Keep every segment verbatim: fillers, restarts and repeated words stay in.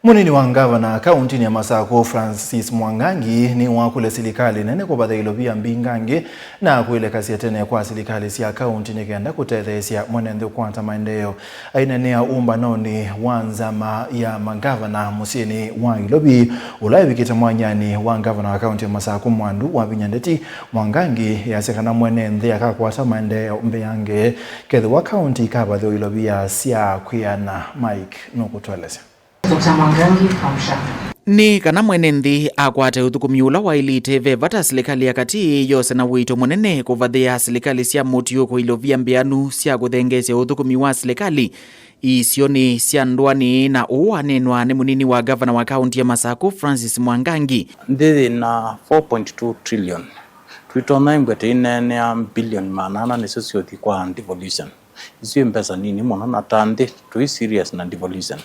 Mũnini wa ngavana kauntinĩ ya Masakũ, Francis Mwangangi, nĩwakũlya silikalĩ nene kũvathya ilovia mbingangĩ na kwĩlekasya tene kwa silikalĩ sya kaunti nĩ kenda kũtetheesya mwene nthĩ ũkwata maendeeo. Ainenea ũmbanonĩ wa nzama ya mangavana mũsyĩnĩ wa Ilovi, ũla evikĩte mwanyanĩ wa ngavana wa kaunti ya Masakũ, Mwandu Wavinya Ndeti, Mwangangi easya kana mwene nthĩ akakwata maendeeo mbeange kethĩwa kaunti ikavathĩwa ilovia sya kwĩana. Mike nũkũtũelesya. Doctor Mwangangi from SHA. Nĩ kana mwene nthĩ akwate ũthũkũmi ũla waĩlĩte, ve vata silikalĩ ya katĩ yose na wĩto mũnene kũvathĩa silikalĩ sya mũtiũko ilovia mbĩanu sya kũthengeesya ũthũkũmi wa silikalĩ isionĩ sya ndũanĩ, na ũũ waneenwa nĩ mũnini wa ngavana wa kaunti ya Masakũ, Francis Mwangangi. Nthĩ yĩna four point two trillion. Twĩtonya ĩmbwe tũineenea bilioni maana ana nĩsyo syũthi kwa devolution. Isu nĩ mbesa nini mũno, na ta nthĩ tũi serious na devolution.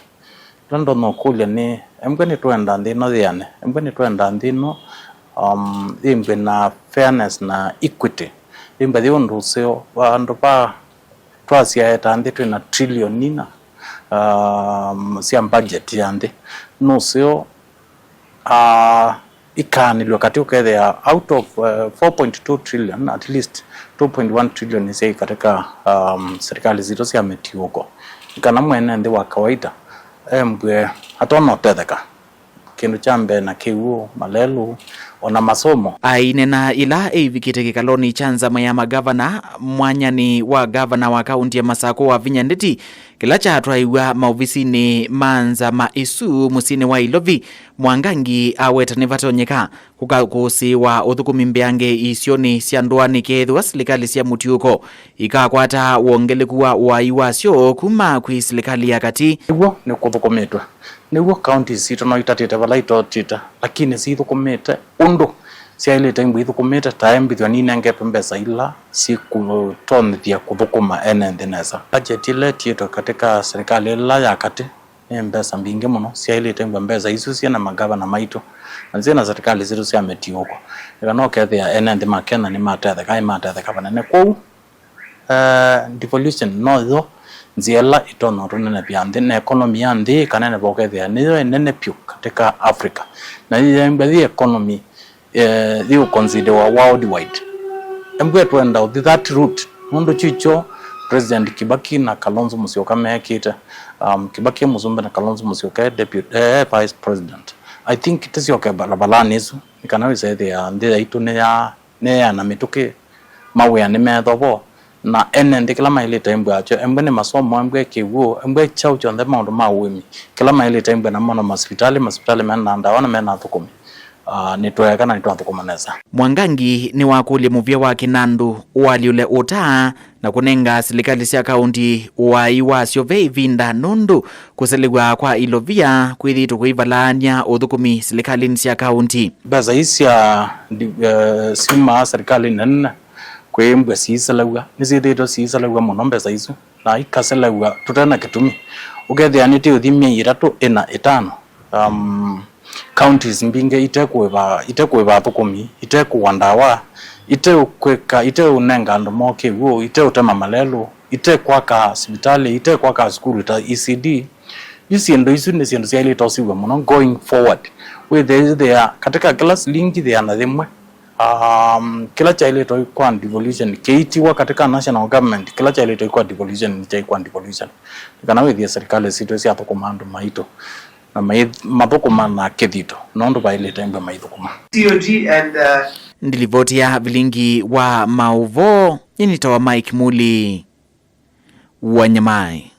Ĩla ndonya ũkũlya nĩ, embwe nĩtwenda nthĩ ĩno yĩane, embwe nĩtwenda nthĩ ĩno, um, yĩmbwe na fairness na equity. Yĩmbwe yĩ ũndũ ũseo, vandũ va twasyae ta nthĩ twĩna trillion nina, um, sya budget ya nthĩ. Nũseo, ah, ikaanĩlw'a katĩ, ũkethĩa out of, uh, four point two trillion, at least two point one trillion nĩsyaĩ katika, um, serikali sitũ sya mĩtiũko. Nĩ kana mwene nthĩ wa kawaida embwe atona ũtetheka kĩndũ kya mbee na kĩw'ũ, malelũ, ona masomo. Ainena ĩla ĩivikĩte kĩkalonĩ kya nzama ya magavana, mwanyanĩ wa ngavana wa kaunti ya Masakũ, Wavinya Ndeti, kĩla kyatwaĩw'a maovisinĩ ma nzama ĩsu mũsyĩnĩ wa Ilovi, Mwangangi aweta nĩvatonyeka kũkakũsĩĩwa ũthũkũmi mbeange isionĩ sya ndũanĩ kethĩwa silikalĩ sya mũtiũko ikakwata wongeleku wa ũaĩ wasyo kuma kwĩ silikalĩ ya katĩ. Nĩw'o nĩkũthũkũmĩtwe. Nĩw'o counties sitũ no itatĩte vala itotĩte, lakini sithũkũmĩte ũndũ syaĩlĩte imbwa ithũkũmĩte, ta embĩthw'a ninengetwe mbesa ila syĩkũtonyethya kũthũkũma ene nthĩ nesa. Budget ĩla ĩtiĩtwe katika serikali ĩla ya katĩ nĩ mbesa mbingĩ mũno, syaĩlĩte mbwa mbesa isu syĩ na magavana maitũ, na syĩ na serikali sitũ sya mĩtiũko. Ĩkana ũkethĩa ene nthĩ ma Kenya nĩmatetheka, nĩmatetheka vanene. Kwoou, eh, devolution noyo nzĩa ĩla ĩtonya ũtũnenevya nthĩ, na economy ya nthĩ ĩkaneneva, ũkethĩa nĩyo ĩnene vyũ katika Africa, na yĩyembwa yĩ economy eh, yĩũconsiderwa worldwide. Embwe twenda ũthi that route, nũndũ kyikyo President Kibaki na Kalonzo Musyoka meekĩte. Um, Kibaki e mũsumbĩ na Kalonzo Musyoka e deputy, eh, vice president. I think tĩsyoke valavalani ĩsu, nĩ kana wĩsethĩa nthĩ yaitũ nĩya, nĩyeana mĩtũkĩ, mawĩa nĩmethovo, na ene nthĩ kĩla maĩlĩte embwe akyo, embwe nĩ masomo, embwe kĩw'ũ, embwe kyaũ kyonthe, maũndũ ma ũĩmi, kĩla maĩlĩte embwe namo, na masivitalĩ, masivitalĩ mena ndawa na mena athũkũmi. Ah, nĩtweeka na nĩtwathũkũma nesa. Mwangangi nĩwakũlya mũvĩa wa kĩnandũ ũalyũle ũta na kũnenga silikalĩ sya kaunti ũaĩ wasyo ve ĩvinda, nũndũ kũselew'a kwa ilovia kwĩthĩĩtwe kũivalaany'a ũthũkũmi silikalĩnĩ sya kaunti. Mbesa ii sya ndi-, eh, syumaa silikalĩnĩ nene kwĩ mbwe siiselew'a, nĩsyĩthĩĩtwe siiselew'a mũno mbesa isu, na ikaselew'a tũte na kĩtumi. Ũkethĩa nĩtĩũthi myei ĩtatũ, ĩna, ĩtano, um, counties mbingĩ itekũĩva, itekũĩva athũkũmi, itekũwa ndawa, iteũkwĩka, iteũnenga andũ moo kĩw'ũ, iteũtema malelũ, itekwaka sivitalĩ, itekwaka sukulu ta E C D. Yu syĩndũ isu nĩ syĩndũ syaĩlĩte ũsiw'e mũno going forward. Wĩthĩthĩa katika kĩla silingi yĩana yĩmwe, um, kĩla kyaĩlĩte kwa devolution kĩitiwa katika national government, kĩla kyaĩlĩte kwa devolution nĩ kyaĩ kwa devolution. Nĩ kana wĩthĩe serikali sitũ syathũkũma andũ maitũ na mai-, mathũkũma na kĩthito, nũndũ vaĩlĩte mbwe maithũkũma. C O G and, uh, Ndilivoti ya vilingi wa maũvoo, nĩnĩtawa Mike Muli wa Nyamai.